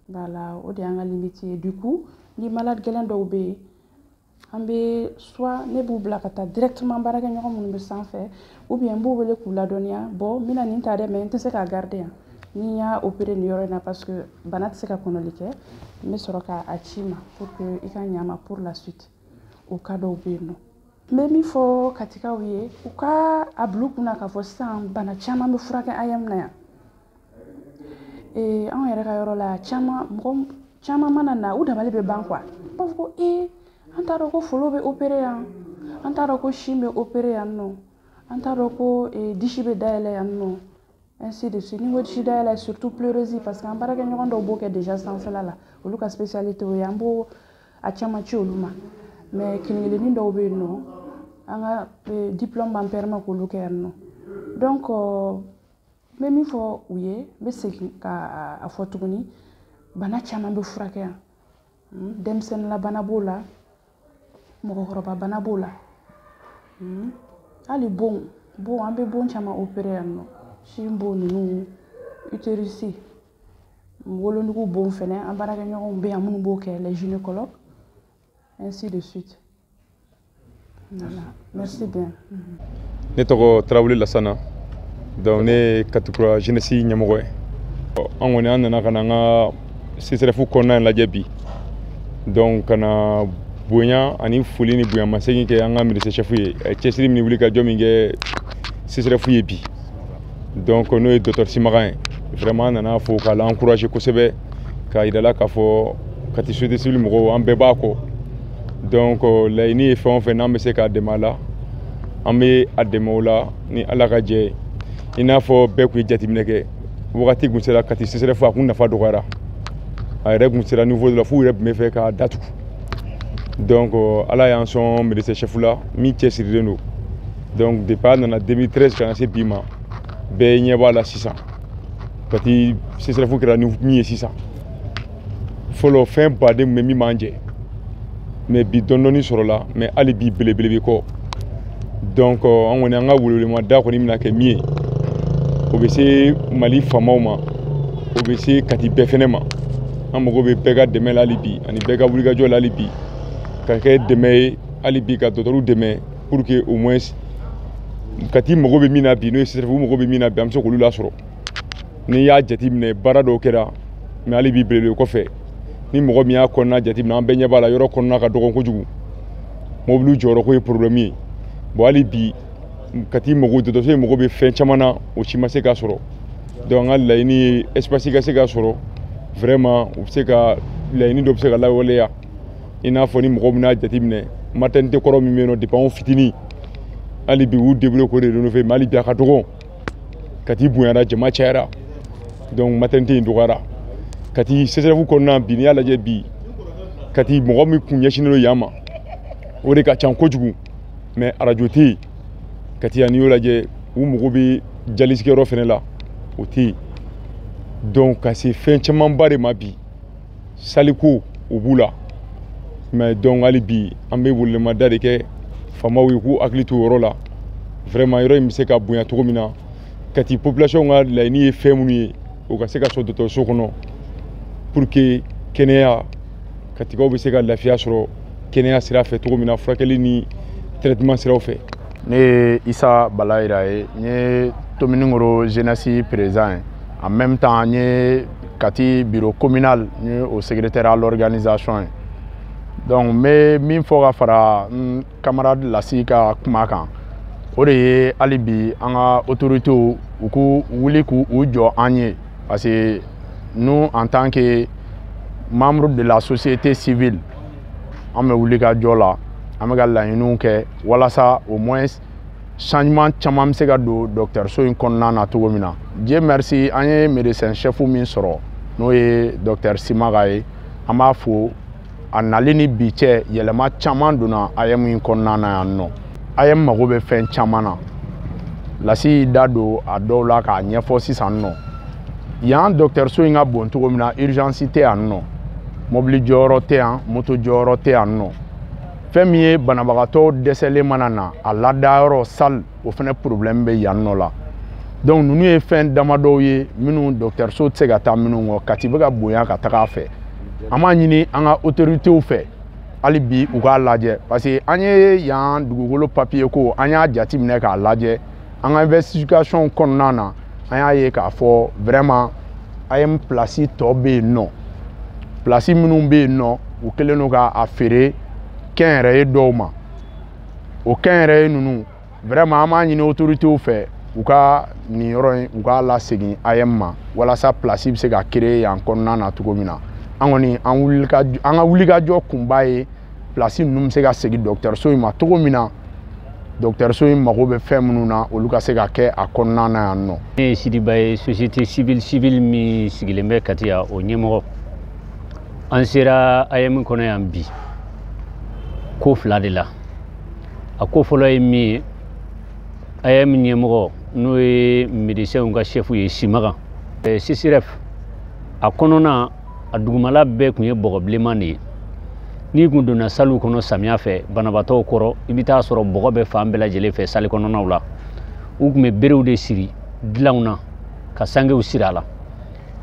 Voilà, o de y'an ka limite ye. Du coup, ni malade gɛlɛn dɔw bɛ yen, an bɛ soit ne b'u bila ka taa directement baarakɛɲɔgɔn minnu bɛ sanfɛ, ou bien n b'u wele k'u ladɔnniya, bon, n bɛna nin ta dɛ, mais n tɛ se k'a garder yan, ni n y'a opérer nin yɔrɔ in na, parce que bana tɛ se ka kɔnɔli kɛ, n bɛ sɔrɔ k'a ci ma pour que i ka ɲa ma pour la suite. O cas dɔw bɛ yen nɔ. N bɛ min fɔ Katikaw ye, u ka a bila u kunna k'a fɔ sisan bana caman bɛ furakɛ AEM na yan. Anw yɛrɛ ka yɔrɔ la, caman, mɔgɔ caman mana na, u dabali bɛ ban quoi. U b'a fɔ ko ee, an t'a dɔn ko folo bɛ opérer yan, an t'a dɔn ko sin bɛ opérer yan nɔ, an t'a dɔn ko disi bɛ dayɛlɛ yan nɔ, ainsi de suite. Ni n ko disi dayɛlɛ, surtout pleurésie, parce que an baarakɛɲɔgɔn dɔw b'o kɛ déjà sanfɛla la, olu ka spécialité o ye, an b'o a caman ci olu ma. Mais kelen kelennin dɔw bɛ yen nɔ, an ka diplôme b'an permet k'olu kɛ yan nɔ. Donc n bɛ min fɔ u ye, n bɛ segin ka a fɔ tuguni, bana caman bɛ furakɛ yan. Denmisɛnninla bana b'o la, mɔgɔkɔrɔba bana b'o la, hali bon bon, an bɛ bon caman opérer yan nɔ, sin bon ninnu, utérus. Wolonugu bon fɛnɛ, an baarakɛɲɔgɔnw bɛ yan minnu b'o kɛ, les gynécologues, ainsi de suite. Voilà, merci bien. Ne tɔgɔ Tarawele Lasana, donc ne ye Katikura jeunesse ɲɛmɔgɔ ye. An kɔni an nana ka na an ka CSRéf kɔnɔna in lajɛ bi, donc ka na bonya ani foli ni bonyamasegin kɛ an ka médecin chef ye, a ye cɛsiri min wuli ka jɔ min kɛ CSRéf ye bi, donc n'o ye docteur Simagan ye. Vraiment an nana fo k'a encourager kosɛbɛ, k'a yira la k'a fɔ Kati société civile mɔgɔw an bɛɛ b'a kɔ. Donc laɲini ye fɛn o fɛn n'an bɛ se k'a dɛmɛ a la, an bɛ a dɛmɛ o la ni Ala ka jɛ ye. I n'a fɔ bɛɛ tun ye jateminɛ kɛ, wagati kun sera Kati CSRéf a kun nafa dɔgɔyara, a yɛrɛ kun sera niveau dɔ la f'u yɛrɛ tun bɛ fɛ k'a datugu. Donc Ala y'an sɔn médecin chef la min cɛsirilen don. Donc depuis a nana 2013 ka na se bi ma, bɛɛ ɲɛ b'a la sisan Kati CSRéf kɛra ni min ye sisan. Fɔlɔ fɛn baden tun bɛ min b'an jɛ, mais bi dɔɔni dɔɔni sɔrɔla, mais hali bi belebele bɛ kɔ. Donc an kɔni an ka welewelemada kɔni bɛna kɛ min ye, o bɛ se Mali faamaw ma, o bɛ se Kati bɛɛ fɛnɛ ma. An mago bɛ bɛɛ ka dɛmɛ la hali bi, ani bɛɛ ka wulikajɔ la hali bi, ka kɛ dɛmɛ ye hali bi, ka dɔgɔtɔrɔw dɛmɛ pour que au moins Kati mago bɛ min na bi, n'o ye CSRéf mago bɛ min na bi, an bɛ se k'olu lasɔrɔ. N'i y'a jateminɛ baara dɔw kɛra, mais hali bi belebele kɔfɛ, ni mɔgɔ min y'a kɔnɔna jateminɛ, an bɛɛ ɲɛ b'a la, yɔrɔ kɔnɔna ka dɔgɔn kojugu, mobili jɔyɔrɔ ko ye problème ye. Bon hali bi Kati mago, dɔgɔtɔrɔso in mago bɛ fɛn caman na, o si ma se ka sɔrɔ. Donc an ka laɲini ye espace ka se ka sɔrɔ, vraiment u bɛ se ka laɲini dɔ bɛ se ka lawaleya. I n'a fɔ ni mɔgɔ min y'a jateminɛ, maternité kɔrɔ min bɛ yen nɔ depuis anw fitinin, hali bi u débrouillé k'o de rénover, mais hali bi a ka dɔgɔn. Kati bonyara, jama cayara, donc maternité in dɔgɔyara. Kati CSRéf kɔnɔna bi, n'i y'a lajɛ bi, Kati mɔgɔ min kun ɲɛsinnen don yan ma, o de ka ca kojugu, mais arajo tɛ yen Kati yan. N'i y'o lajɛ, u mago bɛ dialyse kɛyɔrɔ fɛnɛ la, o tɛ yen. Donc ka se fɛn camanba de ma bi, saliko o b'u la, mais donc hali bi an bɛ welewelemada de kɛ faamaw ye k'u hakili to o yɔrɔ la. Vraiment yɔrɔ in bɛ se ka bonya cogo min na, Kati population ka laɲini ye fɛn minnu ye, o ka se ka sɔrɔ dɔgɔtɔrɔso kɔnɔ, pour que kɛnɛya Katikaw bɛ se ka lafiya sɔrɔ kɛnɛya sira fɛ cogo min na, furakɛli ni traitement siraw fɛ. Ne ye Isa Balayira ye, n ye Tominikoro jeunesse président ye, en même temps n ye Kati bureau communal, n ye o secrétaire à l'organisation ye. Donc n bɛ min fɔ ka fara n camarade Lasi ka kuma kan, o de ye hali bi an ka autorités u k'u wuli k'u jɔ an ye, parce que nous, en tant que membre de la société civile, an bɛ wuli ka jɔ la, an bɛ ka laɲiniw kɛ walasa au moins changement caman bɛ se ka don dɔgɔtɔrɔso in kɔnɔna na cogo min na. Dieu merci, an ye médecin chef min sɔrɔ, n'o ye docteur Simaga ye, an b'a fo. A nali ni bi cɛ, yɛlɛma caman donna AEM in kɔnɔna na yan nɔ. AEM mago bɛ fɛn caman na, Lasi y'i da don a dɔw la k'a ɲɛfɔ sisan nɔ. Yan dɔgɔtɔrɔso in ka bon cogo min na, urgence tɛ yan nɔ, mobili jɔyɔrɔ tɛ yan, moto jɔyɔrɔ tɛ yan nɔ. Fɛn min ye banabagatɔ dɛsɛlen mana na, a ladayɔrɔ salle, o fɛnɛ problème bɛ yan nɔ la. Donc ninnu ye fɛn damadɔw ye minnu dɔgɔtɔrɔso tɛ se ka taa minnu kɔ. Kati bɛ ka bonya ka taga a fɛ, an b'a ɲini an ka autorités fɛ hali bi u k'a lajɛ, parce que an ye yan dugukolo papier ko, an y'a jateminɛ k'a lajɛ, an ka investigation kɔnɔna na, an y'a ye k'a fɔ vraiment AEM place tɔ bɛ yen nɔ, place minnu bɛ yen nɔ, u kɛlen don k'a feere kɛnyɛrɛye dɔw ma. O kɛnyɛrɛye ninnu, vraiment an b'a ɲini autorités fɛ u ka nin yɔrɔ in, u k'a lasegin AEM ma, walasa place bɛ se ka créer yan kɔnɔna na cogo min na. An kɔni an ka wulikajɔ kunba ye place ninnu bɛ se ka segin dɔgɔtɔrɔso in ma cogo min na, dɔgɔtɔrɔso in mago bɛ fɛn minnu na, olu ka se ka kɛ a kɔnɔna na yan nɔ. Ne ye Sidiba ye, société civile min sigilen bɛ Kati yan, o ɲɛmɔgɔ. An sera AEM kɔnɔ yan bi ko fila de la. A ko fɔlɔ ye min ye, AEM ɲɛmɔgɔ n'o ye médecins ka chef ye, Simaga, CSRéf a kɔnɔna, a dugumala bɛɛ tun ye bɔgɔ bilenman de ye. N'i kun donna saliw kɔnɔ samiya fɛ banabaatɔw kɔrɔ, i bɛ taa sɔrɔ bɔgɔ bɛ fan bɛɛ lajɛlen fɛ sali kɔnɔnaw la. U tun bɛ berew de siri dilanw na ka sangew siri a la.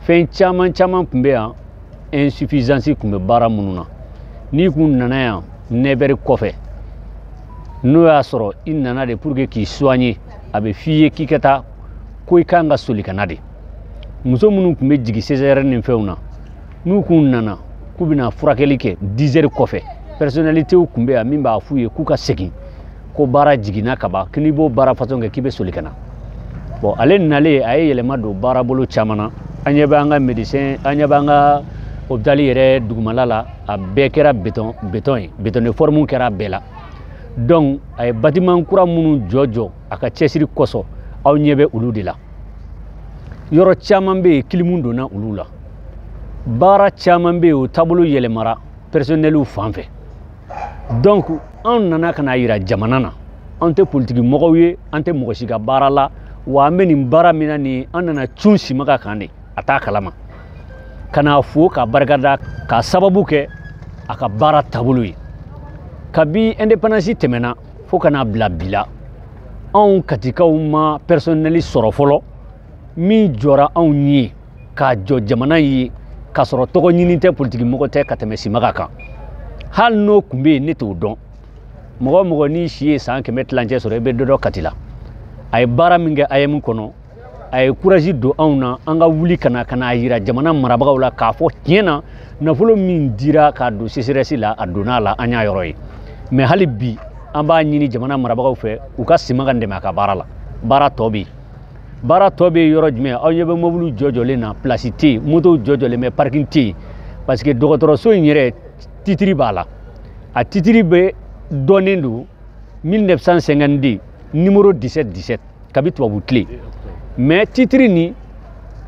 Fɛn caman caman tun bɛ yan, insuffisance tun bɛ baara minnu na. N'i kun nana yan 9 heures kɔfɛ, n'o y'a sɔrɔ i nana de pour que k'i soigner, a bɛ f'i ye k'i ka taa, ko i kan ka soli ka na de. Muso minnu tun bɛ jigin 16 heures ni fɛnw na, n'u kun nana k'u bɛna furakɛli kɛ 10 heures kɔfɛ, personnalité tun bɛ yan min b'a f'u ye k'u ka segin, ko baara jiginna ka ban, ko n'i b'o baara façon kɛ k'i bɛ soli ka na. Bon, ale nalen, a ye yɛlɛma don baarabolo caman na. An ɲɛ bɛ an ka médecin, an ɲɛ bɛ an ka hôpital yɛrɛ dugumala la, a bɛɛ kɛra béton béton ye, béton de forme kɛra a bɛɛ la. Donc a ye bâtiment kura minnu jɔ jɔ a ka cɛsiri kosɔn, aw ɲɛ bɛ olu de la. Yɔrɔ caman bɛ yen, clim donna olu la. Baara caman bɛ yen, o taabolo yɛlɛmara personnel fan fɛ. Donc anw nana ka na yira jamana na, anw tɛ politiki mɔgɔw ye, an tɛ mɔgɔ si ka baara la, wa an bɛ nin baara min na nin, an nana cun Simaga kan de, a t'a kalama, ka n'a fo k'a barikada k'a sababu kɛ a ka baara taabolo ye. Kabi indépendance tɛmɛna fo ka n'a bila bi la, anw Katikaw ma personnel sɔrɔ fɔlɔ min jɔra anw ye k'a jɔ jamana ye, k'a sɔrɔ tɔgɔ ɲini tɛ, politiki mɔgɔ tɛ ka tɛmɛ Simaga kan. Hali n'o tun bɛ yen, ne t'o dɔn. Mɔgɔ o mɔgɔ n'i si ye san 100 sɔrɔ, i bɛ dɔ dɔn Kati la. A ye baara min kɛ AEM kɔnɔ, a ye courage don anw na, an ka wuli ka na ka n'a yira jamana marabagaw la k'a fɔ tiɲɛ na, nafolo min dira k'a don CCRS la, a donna a la, an y'a yɔrɔ ye. Mais hali bi an b'a ɲini jamana marabagaw fɛ, u ka Simaga dɛmɛ a ka baara la. Baara tɔ bɛ yen, baara tɔ bɛ yɔrɔ jumɛn? Aw ɲɛ bɛ mobili jɔ jɔlen na, place tɛ yen, motow jɔ jɔlen bɛ, parking tɛ yen, parce que dɔgɔtɔrɔso in yɛrɛ titre b'a la. A titre bɛ dɔnnen don 1952, numéro 17 17, kabi tubabu tile. Mais titre nin,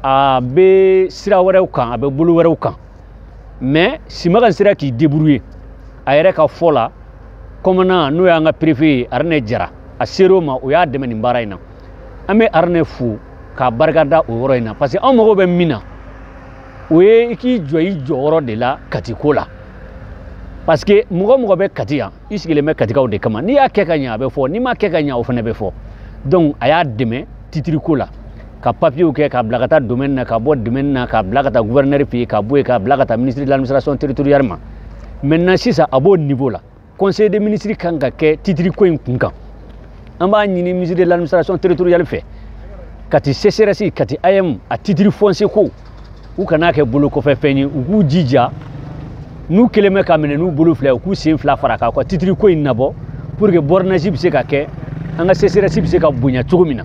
a bɛ sira wɛrɛw kan, a bɛ bolo wɛrɛw kan. Mais Simaga sera k'i débrouiller a yɛrɛ ka fɔ la. Commandant, n'o y'an ka préfet ye, Arinɛ Jara, a ser'o ma, o y'a dɛmɛ nin baara in na. An bɛ Arinɛ fo k'a barikada o yɔrɔ in na, parce que anw mago bɛ min na, o ye i k'i jɔ i jɔyɔrɔ de la Kati ko la. Parce que mɔgɔ mɔgɔ bɛ Kati yan, i sigilen bɛ Katikaw de kama. N'i y'a kɛ ka ɲɛ, a bɛ fɔ, n'i m'a kɛ ka ɲɛ, o fana bɛ fɔ. Donc a y'a dɛmɛ titre ko la, ka papiyew kɛ k'a bila ka taa domaine na, ka bɔ domaine na k'a bila ka taa gouverneur fɛ yen, ka bɔ yen k'a bila ka taa ministre de l'administration territoriale ma. Maintenant sisan, a b'o niveau la, conseil des ministres kan ka kɛ titre ko in kun kan. An b'a ɲini ministre de l'administration territoriale fɛ, Kati CCRS, Kati AM, a titre foncier ko, u kan'a kɛ bolo kɔfɛ fɛn ye. U k'u jija, n'u kelen bɛ ka minɛ n'u bolo fila, u k'u sen fila fara k'a ka titre ko in nabɔ, pour que bornage bɛ se ka kɛ, an ka CCRS bɛ se ka bonya cogo min na.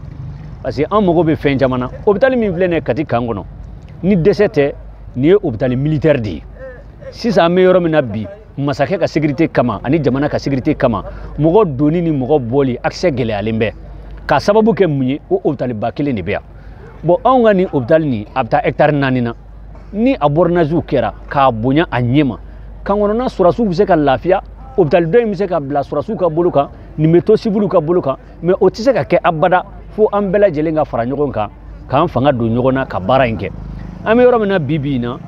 Parce que an mago bɛ fɛn caman na. Hôpital min filɛ nin ye Kati kan kɔnɔ, ni dɛsɛ tɛ, nin ye hôpital militaire de ye. Sisan an bɛ yɔrɔ min na bi, masakɛ ka sécurité kama ani jamana ka sécurité kama, mɔgɔ donni ni mɔgɔ bɔli accès gɛlɛyalen bɛ. K'a sababu kɛ mun ye? O hôpital ba kelen de bɛ yan. Bon, anw ka nin hôpital nin, a bɛ taa hectare 4 na. Ni a bornage kɛra k'a bonya a ɲɛ ma, kan kɔnɔna sɔrɔsiw bɛ se ka lafiya. Hôpital dɔ in bɛ se ka bila sɔrɔsiw ka bolo kan, nin bɛ to civiliw ka bolo kan. Mais o tɛ se ka kɛ abada fo an bɛɛ lajɛlen ka fara ɲɔgɔn kan, k'an fanga don ɲɔgɔn na ka baara in kɛ. An bɛ yɔrɔ min na bi bi in na,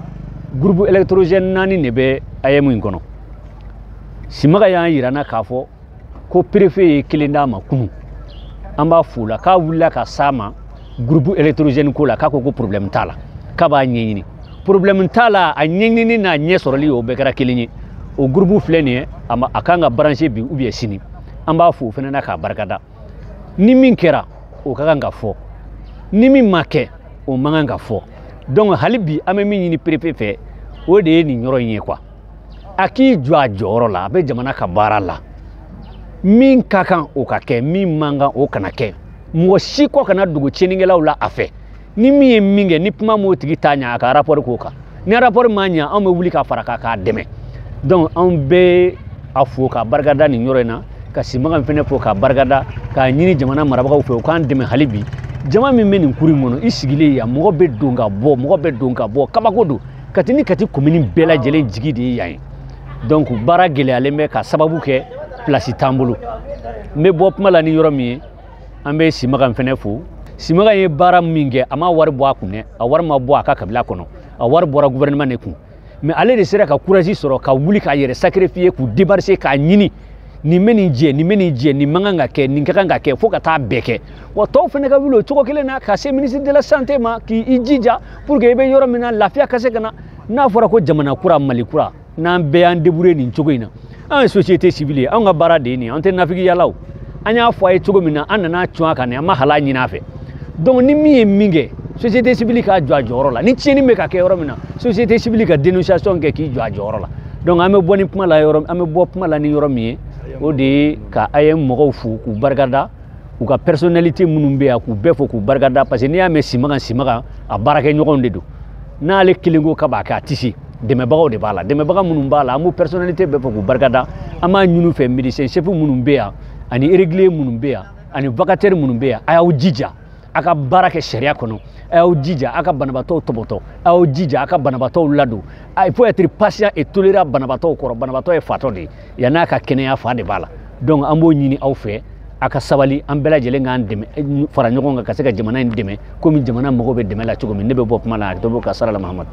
groupe électrogène 4 de bɛ AEM in kɔnɔ. Simaga y'an yira n na k'a fɔ ko préfet ye kelen d'a ma kunun. An b'a fo la k'a wulila ka s'a ma groupe électrogène ko la, k'a ko ko problème t'a la, k'a b'a ɲɛɲini. Problème t'a la, a ɲɛɲini n'a ɲɛ sɔrɔli, o bɛɛ kɛra kelen ye. O groupe filɛ nin ye, a ma a kan ka brancher bi ou bien sini. An b'a fo o fana na k'a barikada. Ni min kɛra, o ka kan ka fɔ, ni min ma kɛ, o man kan ka fɔ. Donc hali bi an bɛ min ɲini préfet fɛ, o de ye nin yɔrɔ in ye quoi. A k'i jɔ a jɔyɔrɔ la, a bɛ jamana ka baara la. Min ka kan, o ka kɛ, min man kan, o kana kɛ. Mɔgɔ si kɔ kana dogo tiɲɛnikɛlaw la a fɛ. Ni min ye min kɛ, ni kuma m'o tigi t'a ɲɛ, a ka rapport k'o kan. Ni rapport ma ɲɛ, anw bɛ wuli ka fara kan k'a dɛmɛ. Donc anw bɛ a fo k'a barikada nin yɔrɔ in na, ka Simaga fɛnɛ fo k'a barikada, k'a ɲini jamana marabagaw fɛ u k'an dɛmɛ hali bi. Jama min bɛ nin kuru in kɔnɔ, i sigilen yan, mɔgɔ bɛ don ka bɔ, mɔgɔ bɛ don ka bɔ, kabako don. Kati ni Kati commune bɛɛ lajɛlen jigi de ye yan ye. Donc baara gɛlɛyalen bɛ ka sababu kɛ place t'an bolo. N bɛ bɔ kuma la ni yɔrɔ min ye, an bɛ Simaga fɛnɛ fo. Simaga ye baara min kɛ, a ma wari bɔ a kun dɛ, a wari ma bɔ a ka kabila kɔnɔ, a wari bɔra gouvernement de kun. Mais ale de sera ka courage sɔrɔ ka wuli k'a yɛrɛ sacrifier, k'u débarrasser, k'a ɲini. Nin bɛ nin jɛ, nin bɛ nin jɛ, nin man kan ka kɛ, nin ka kan ka kɛ, fo ka taa bɛɛ kɛ. Wa tɔw fana ka wuli o cogo kelen na ka se ministre de la santé ma, k'i jija pour que i bɛ yɔrɔ min na lafiya ka se ka na. N'a fɔra ko jamana kura, Mali kura, n'an bɛɛ y'an débrouiller nin cogo in na, an ye société civile ye, anw ka baara de ye nin ye, an tɛ nafigiyala o. An y'a fɔ a ye cogo min na, an nana cun a kan nin, an ma hal'a ɲini a fɛ. Donc ni min ye min kɛ, société civile k'a jɔ a jɔyɔrɔ la. Ni tiɲɛni bɛ ka kɛ yɔrɔ min na, société civile ka dénonciation kɛ k'i jɔ a jɔyɔrɔ la. Donc an bɛ bɔ ni kuma la yɔrɔ, an bɛ bɔ kuma la ni yɔrɔ min ye, o de ye ka AEEM mɔgɔw fo k'u barikada, u ka personnalité minnu bɛ yan k'u bɛɛ fo k'u barikada, parce que n'i y'a mɛn Simakan Simakan, a baarakɛɲɔgɔnw de don. N'ale kelen ko k'a b'a kɛ, a tɛ se, dɛmɛbagaw de b'a la. Dɛmɛbaga minnu b'a la, an b'u personnalité bɛɛ fo k'u barikada. An b'a ɲini u fɛ, médecin chef minnu bɛ yan, ani régulier minnu bɛ yan, ani vacataire minnu bɛ yan, a y'aw jija a ka baara kɛ sariya kɔnɔ, a y'aw jija a ka banabaatɔw tɔbɔtɔ, a y'aw jija a ka banabaatɔw ladon. Il faut être patient et tolérant banabaatɔw kɔrɔ. Banabaatɔ ye fatɔ de ye, yann'a ka kɛnɛya fa de b'a la. Donc an b'o ɲini aw fɛ, a ka sabali, an bɛɛ lajɛlen k'an dɛmɛ, fara ɲɔgɔn kan ka se ka jamana in dɛmɛ, komi jamana mago bɛ dɛmɛ la cogo min. Ne bɛ bɔ kuma la, a tɔ bɛ ka sara la Mahamadu.